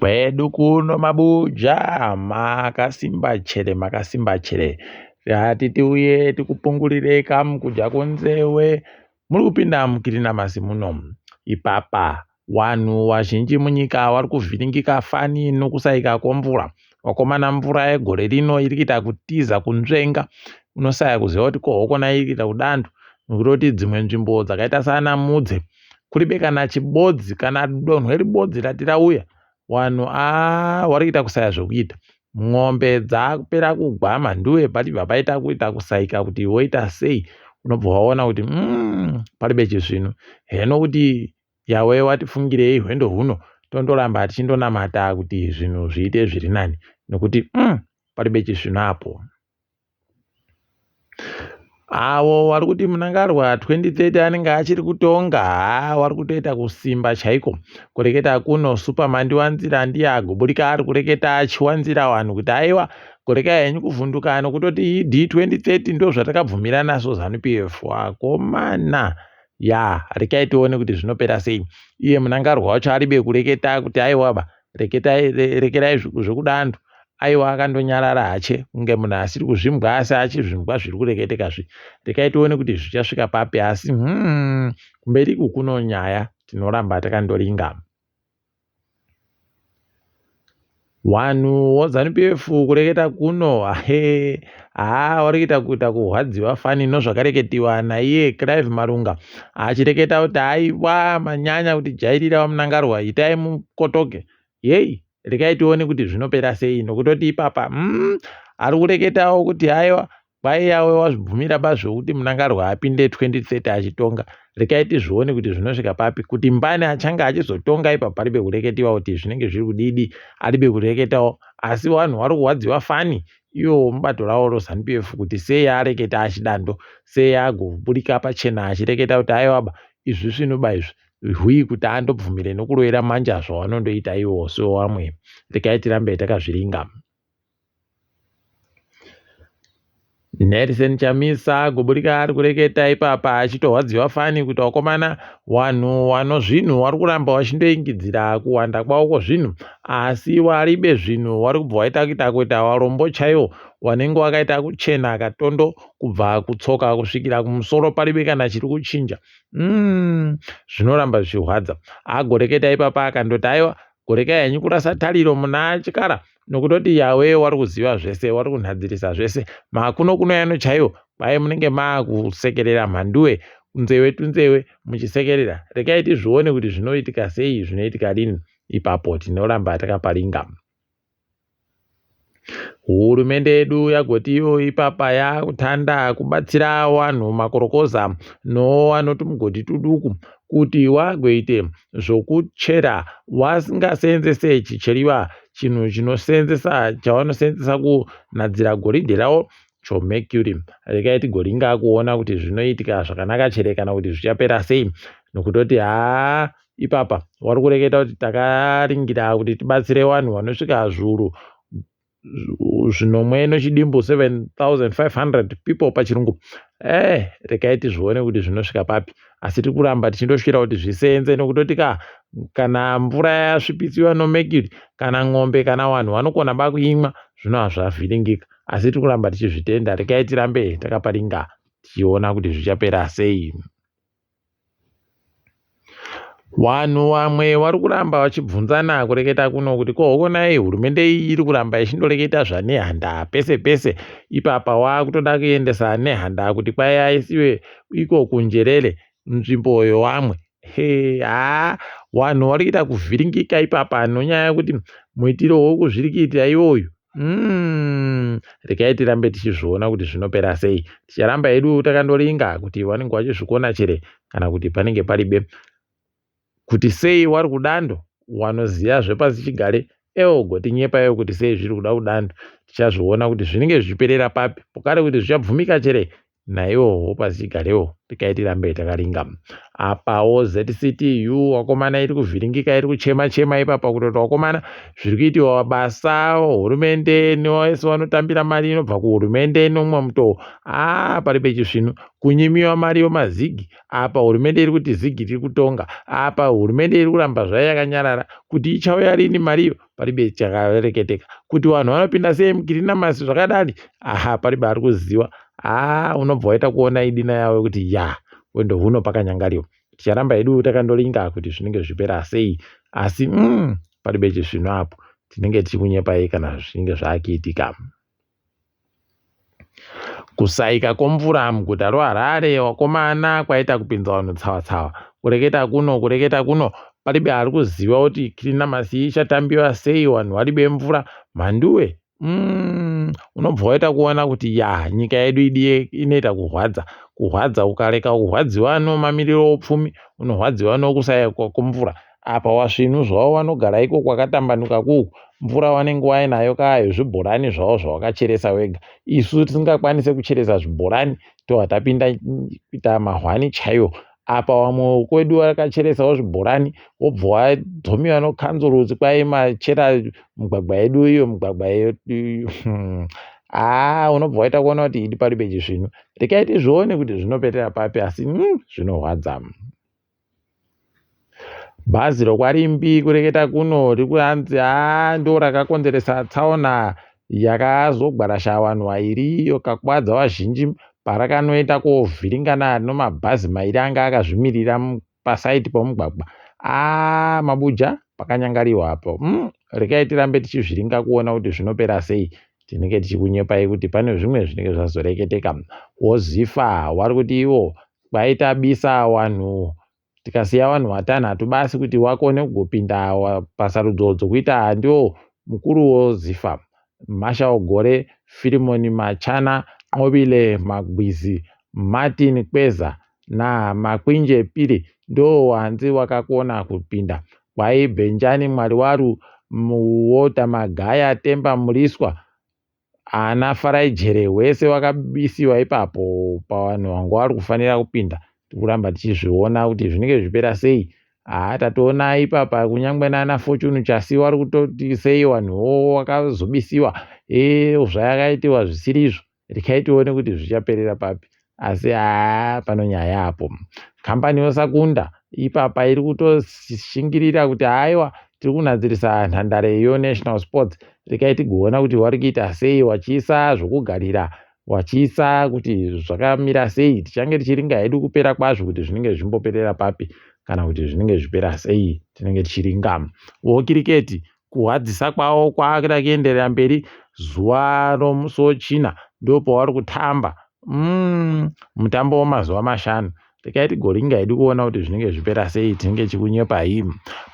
Kwedu kuno mabuja makasimba chere makasimba chere tati tiuye tikupungurire kamukudya kunzewe muri kupinda mukirinamasi muno ipapa wanhu wazhinji munyika wari kuvhiringika fani nokusaika kwomvura wakomana mvura yegore rino iri kuita kutiza kunzvenga unosaya kuziva kuti kohokona iri kuita kudandu nokutoti dzimwe nzvimbo dzakaita saana mudze kuribe kana chibodzi kana donhwe ribodzi rati rauya Wanhu aa wari kuita kusaya zvekuita. Mombe dzakupera kugwama nduwe pachibva paita kuita kusaika kuti woita sei unobva waona kuti mm, paribe chisvinu heno kuti yawe watifungirei hwendo huno tondoramba tichindonamata kuti zvinhu zviite zviri nani nokuti mm, paribe chisvinu apo. Avo vari kuti Mnangarwa 2030 anenge achiri kutonga haa wari kutoita kusimba chaiko kureketa kuno super mandiwanzira ndiye agoburika ari kureketa achiwanzira vanhu kuti aiwa kurekai henyu kuvhunduka nokutoti ED 2030 ndo zvatakabvumirana so Zanu PF akomana ya rekai tione kuti zvinopera sei iye Mnangarwa wacho aribe kureketa kuti aiwa ba reketai rekerai zvekudandu Aiwa akandonyarara hache kunge munhu asiri kuzvimbwa asi achizvimbwa zviri kureketeka zvi. Rekai tione kuti zvichasvika papi asi hmm, kumberi uku kuno nyaya tinoramba takandoringa. Wanhu woZanu PF kureketa kuno ahe haa wari kuita kuita kuhwadziwa fani nozvakareketiwa naiye Clive Marunga achireketa kuti aiwa manyanya kuti jairira vaMnangarwa itai mukotoke Yei, rekai tione kuti zvinopera sei nokutoti ipapa mm, ari kureketawo kuti haiwa kwaiyawe wazvibvumira ba zvokuti Mnangarwa apinde 2030 achitonga rekai tizvione kuti zvinosvika papi kuti mbani achange achizotonga ipa paribe kureketiwa kuti zvinenge zviri kudidi aribe kureketawo asi vanhu vari kurwadziwa fani iwo mubato rawo roZanu PF kuti sei areketa achidando sei agoburika pachena achireketa kuti aiwa ba izvi zvinoba izvi hwii kuti andobvumire nokuroera manja zvawanondoita iwo sewamwe rekai tirambe takazviringa. Nelson Chamisa goburika ari kureketa ipapa achitohwadziwa fani kuti wakomana wanhu wano zvinhu wari kuramba wachindoingidzira kuwanda kwawo kwozvinhu asi waribe zvinhu wari kubva waita kuita kuita warombo chaiwo wanenge wakaita kuchena katondo kubva kutsoka kusvikira kumusoro paribe kana chiri kuchinja mm, zvinoramba zvichirwadza agoreketa ipapa akandoti aiwa gorekai henyu kurasa tariro muna chikara nokutoti yawe wari kuziva zvese wari kunhadzirisa zvese makuno kuno yano chaiwo kwaye munenge maakusekerera mhanduwe nzewe tunzewe muchisekerera rekai tizvione kuti zvinoitika sei zvinoitika rini ipapo tinoramba takaparinga Hurumende yedu yagoti iyo ipapa yakutanda kubatsira wanhu makorokoza nowanoti mugodhi tuduku kuti wagoite zvokuchera wasingaseenzese chicheriwa chinhu chinoseenzesa chawanoseenzesa kunadzira goridhe rawo chomercury. Rekai tigoringa kuona kuti zvinoitika zvakanaka chere kana kuti zvichapera sei nokutoti haa Ipapa wari kureketa kuti takaringira kuti tibatsire vanhu vanosvika zviuru zvinomwe nechidimbu 7500 people pachirungu eh regai tizvione kuti zvinosvika papi asi tiri kuramba tichindosvikira kuti zviseenze nokutoti ka kana mvura yasvipisiwa nomercury kana ng'ombe kana vanhu vanokona bakuimwa zvinova zvavhiringika asi tiri kuramba tichizvitenda regai tirambe takaparinga tichiona kuti zvichapera sei. Vanhu vamwe vari kuramba vachibvunzana kureketa kuno kuti ko honai hurumende iyi iri kuramba ichindoreketa zvaNehanda pese pese ipapa wakutoda kuendesa Nehanda kuti kwai aisiwe iko kuNjerere nzvimbo yowamwe he haa vanhu vari kuita kuvhiringika ipapa nonyaya yekuti muitiro wokuzvirikitira iwoyu Mm, regai tirambe tichizviona kuti zvinopera sei. Ticharamba hedu takandoringa kuti vanenge vachizvikona chere kana kuti panenge paribe. Kuti sei wari kudando wanoziva zvepasi chigare ewo gotinyepa iwe kuti sei zviri kuda kudando. Tichazviona kuti zvinenge zvichiperera papi. Pokare kuti zvichabvumika chere naiwo wopasichigarewo regai tirambe takaringa apawo ZCTU wakomana iri kuvhiringika iri kuchema chema ipapa kutoti wakomana zviri kuitiwa basa hurumende nevese vanotambira mari inobva kuhurumende nomumwe mutoo aa pari pechisvinu kunyimiwa mari yomazigi apa hurumende iri kuti zigi riri kutonga apa hurumende iri kuramba zvayo yakanyarara kuti ichauya rini mariyo. Paribe chakareketeka kuti vanhu vanopinda sei mukirinamasi zvakadani. Aha, paribe ari kuziva. Haa, unobva waita kuona idina yavo kuti ya wendo huno pakanyangariwa. Ticharamba hedu takandoringa kuti zvinenge zvipera sei, asi paribe chisvino apo. Tinenge tichikunyepai kana zvinenge zvakuitika. Kusaika kwomvura muguta roHarare wakomana kwaita kupinza vanhu tsawa-tsawa. Kureketa kuno kureketa kuno paribe ari kuziva kuti kirinamasi ichatambiwa sei vanhu varibe mvura. Mhanduwe unobva waita kuona kuti ya nyika yedu idi inoita kurwadza. Kurwadza ukareka kurwadziwa nomamiriro oupfumi unorwadziwa nokusaya kwemvura. Apa wasvinu zvavo vanogara iko kwakatambanuka kuku mvura vanenge vainayo kayo zvibhorani zvavo zvawakacheresa wega. Isu tisingakwanise kucheresa zvibhorani tobva tapinda kuita mahwani chaiwo. Apa vamwe kwedu vakacheresawo zvibhorani wobva wadzomiwa nokanzuru kuti kwai machera migwagwa yedu iyo migwagwa yedu. Haa, unobva waita kuona kuti idi paribe chisvinu. Rekai tizvione kuti zvinopetera papi, asi zvinorwadza. Bhazi rokwaRimbi kureketa kuno rikuanzi haa ndo rakakonzeresa tsaona yakazogwarasha vanhu vairi iyo kakuvadza vazhinji parakanoita kovhiringana nomabhazi mairi anga akazvimirira pasaiti pomugwagwa. Aa mabuja pakanyangariwa apo. Rekai tirambe tichizviringa kuona kuti zvinopera sei. Tinenge tichikunyepai kuti pane zvimwe zvinenge zvazoreketeka. Wozifa wari kuti iwo kwaita bisa vanhu tikasiya vanhu vatanhatu basi kuti wakone kugopinda pasarudzo dzokuita handiwo mukuru woZifa. Marshal Gore, Filimoni Machana, Nqobile Magwizi, Martin Kweza naMakwinje Piri ndo wanzi wakakona kupinda. Kwai Benjani Mwariwaru, Walter Magaya, Temba Muriswa ana Farai Jere wese wakabisiwa ipapo pavanhu vanga vari kufanira kupinda. Tikuramba tichizviona kuti zvinenge zvipera sei. Haa, tatoona ipapa kunyangwe nana Fortune Chasi vari kutoti sei vanhuwo wakazobisiwa zvayakaitiwa zvisiri izvo. Rekai tione kuti zvichaperera papi, asi haa pano nyaya apo. Kambani yoSakunda ipapa iri kutoshingirira kuti haiwa tiri kunadzirisa nhandare yoNational Sports. Rekai tigoona kuti vari kuita sei vachiisa zvokugarira, vachiisa kuti zvakamira sei. Tichange tichiringa hedu kupera kwazvo kuti zvinenge zvichimboperera papi kana kuti zvinenge zvipera sei, tinenge tichiringa. Wo kiriketi kuhwadzisa kwavo kwakuda kuenderera mberi. Zuva romusi wechina ndopavari kutamba mutambo wemazuva mashanu. Rekai tigoringa hedu kuona kuti zvinenge zvipera sei. Tinenge tichikunyepai.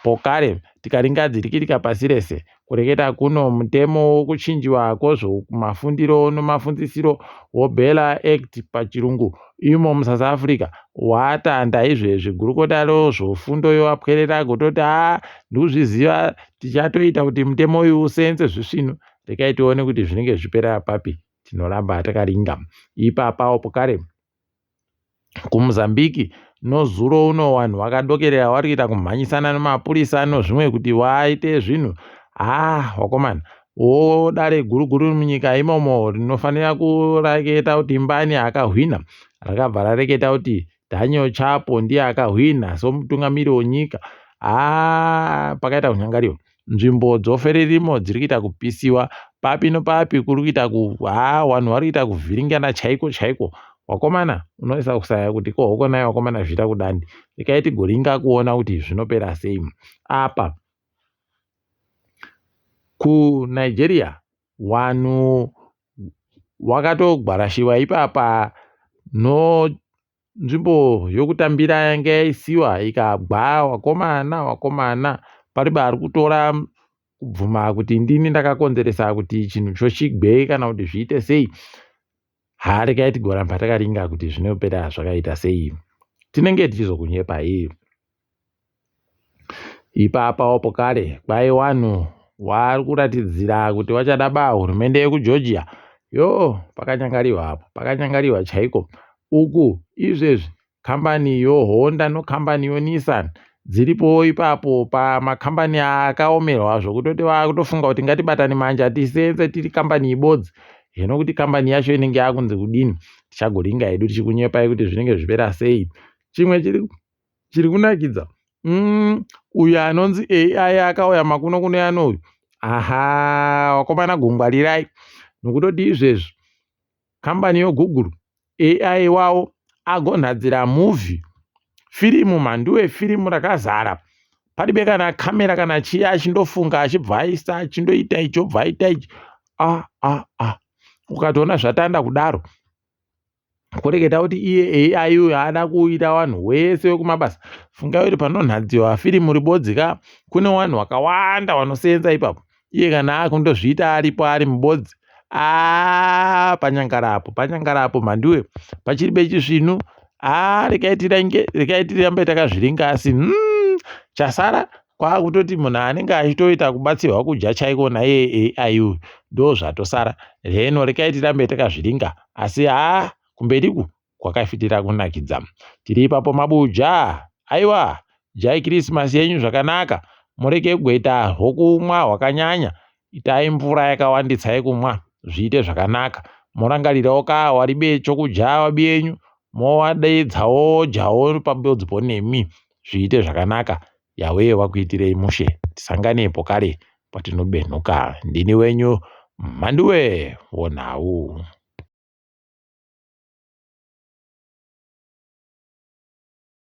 Pokare tikaringa dzirikitika pasi rese kureketa kuno mutemo wokuchinjiwa kwozvomafundiro nomafundzisiro woBELA Act pachirungu imo muSouth Africa watanda izvezvi. Gurukota rozvofundo yoapwerera kutoti haa ndikuzviziva, tichatoita kuti mutemo uyu usenze zvisvinu. Rekai tione kuti zvinenge zvipera papi, tinoramba takaringa. Ipapawo pokare kuMozambique nozuro uno vanhu vakadokerera vari kuita kumhanyisana nemapurisa nozvimwe kuti vaite zvinhu. Haa wakomana, wodare guru guru munyika imomo rinofanira kureketa kuti mbani akahwina, rakabva rareketa kuti Daniel Chapo ndiye akahwina somutungamiri wenyika. Haa, pakaita kunyangariwa. Nzvimbo dzofererimo dziri kuita kupisiwa papi nopapi, kuri kuita haa vanhu vari kuita kuvhiringana chaiko chaiko. Wakomana unoisa kusaya kuti kohoko naye wakomana zviita kudani. Rekai tigoringa kuona kuti zvinopera sei. Apa kuNigeria vanhu wakatogwarashiwa ipapa no nzvimbo yokutambira yanga yaisiwa ikagwa. Wakomana wakomana paribe ari kutora kubvuma kuti ndini ndakakonzeresa kuti chinhu chochigwe kana kuti zviite sei. Haa, rekai tigoramba takaringa kuti zvinopera zvakaita sei, tinenge tichizokunyepai. Ipapawo pokare kwai vanhu vari kuratidzira kuti vachada ba hurumende yekuGeorgia. Yo pakanyangariwa apo, pakanyangariwa chaiko. Uku izvezvi kambani yoHonda nokambani yoNissan dziripowo ipapo pamakambani akaomerwa zvokutoti vakutofunga kuti ngatibatane manja tisenze tiri kambani ibodzi. Hino kuti kambani yacho inenge yakunzi kudini, tichagoringa hedu tichikunyepai kuti zvinenge zvipera sei. Chimwe chiri kunakidza uyu anonzi AI akauya makuno kuno yano uyu. Aha, wakomana gungwarirai nokutoti izvezvi kambani yoGoogle AI wavo agonhadzira movie firimu mhanduwe firimu rakazara paribe kana kamera kana chii achindofunga achibva aisa achindoita ichi obva aita ichi a a a ukatoona zvatanda kudaro kureketa kuti iye AI uyu haada kuita vanhu wese wekumabasa fungai kuti panonhadziwa firimu ribodzi ka kune vanhu vakawanda vanoseenza ipapo iye kana akundozviita aripo ari mubodzi aa panyangara apo panyangara apo mhanduwe pachiri pechisvinu aa rekai tirange rekai tirambe takazviringa asi chasara kwakutoti munhu anenge achitoita kubatsirwa kudya chaiko naiye AI uyu ndo zvatosara heno rekai tirambe takazviringa asi haa kumberiku kwakafitira kunakidza tiri ipapo mabuja aiwa jai Christmas yenyu zvakanaka mureke kugoita hwokumwa hwakanyanya itai mvura yakawandisa yekumwa zviite zvakanaka morangarirawo ka waribe chokudya wabi yenyu mowadedzawo dyawo pambodzipo nemi zviite zvakanaka Yahweh wakuitirei mushe tisanganepo kare patinobenhuka ndini wenyu Mhanduwe wonhau.